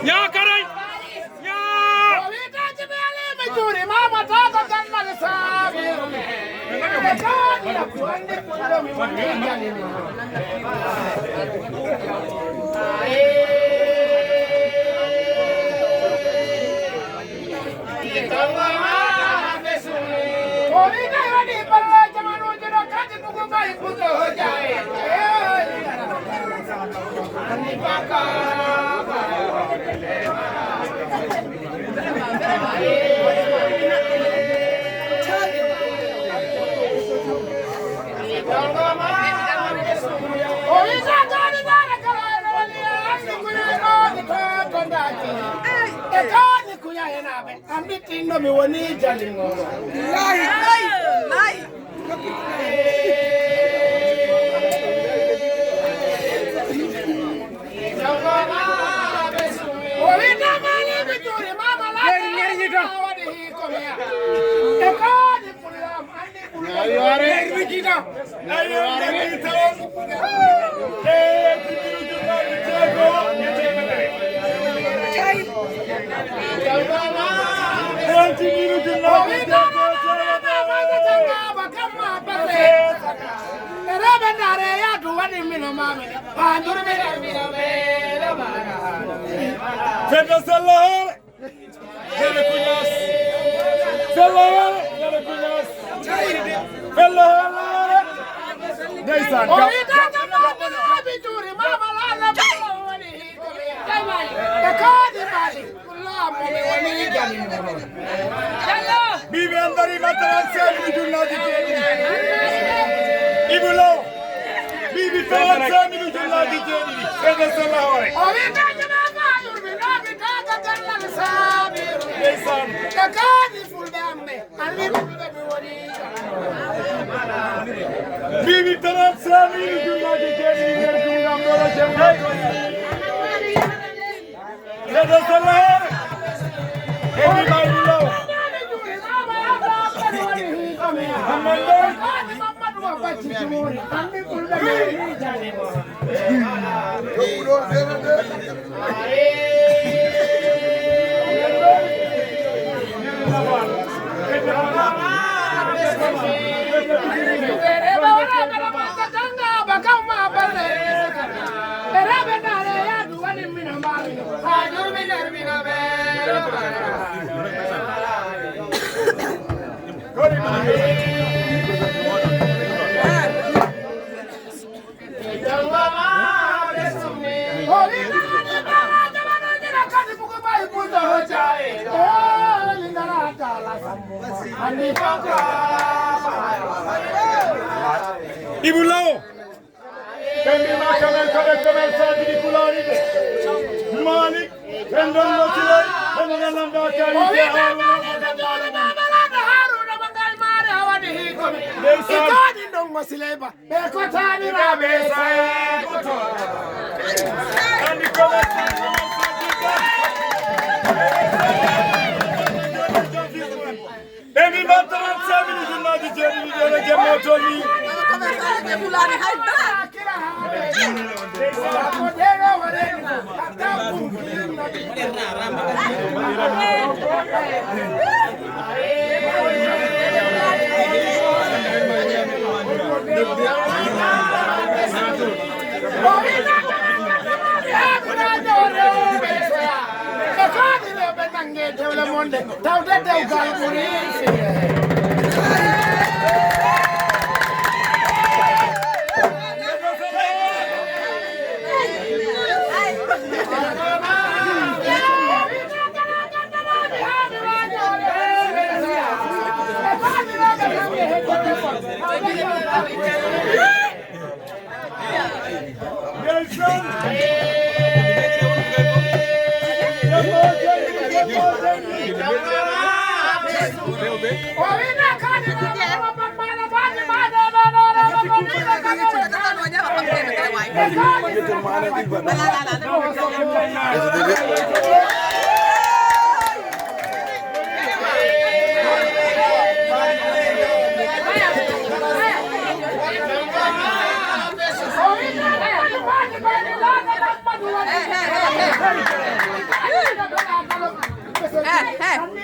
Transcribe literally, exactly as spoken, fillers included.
Ñaa karay! Ñaa! O wiitaaji ɓe alii mi juuri maama taako gannal saabi. Ɓe kaani ko anndi kullo mi woni jani. O wiitaaji waɗi ballo jamanuuji ɗo kadi. Anndi tinno mi woni jalingo. Layi, layi, layi. O winnamaani mi juuri maama laata. Waɗi hii ko mi ya. E kaani pullam anndi pullam. Ayo, are. Rijita. Ayo, are. Fedde Sello hoore. Yere Kuñas. Sello hoore, yere Kuñas. Fello hoore. Ndeysaan. O wiitata maama laaɓi juuri, maama laaɓi woni hikka. E kaani maali. Mbiimi en dariima trente-cinq mille ujunnaaji jeeɗiɗi. Ibou Lo. Mbiimi trente-cinq mille ujunnaaji jeeɗiɗi. Fedde Sello hoore. O wiitata maama yurminooɓe tata gannal saabi. Ndeysaan. E kaani fulɓe am ɓe. Anndi fulɓe mi woni. Mbiimi trente-cinq mille ujunnaaji jeeɗiɗi nder junngo am ɗo. Fedde Sello hoore. Heɓi mayri law. Amman ɗo. Ibou Lo. Ɓe mbiima kamel ko ɓe commerçant ji ɗi kulaani ɓe. Malik, ɓe ndonno silay, ɓe nana lamɗa kari. O wiitata maama laaɗo Haaruna mo ngal maare o waɗi hii ko mi. Ndeysaan. Ɓe ko taaniraaɓe Sayaa ko to. Anndi ko ɓe ɓe mbi mbaɗ trente-cinq mille ujunnaaji jeeɗiɗi ɗo e jemma o toon ni. Ɓe kaani rewɓe nannge dewle mon de, tawde dewgal ɓuri. Hey, hey.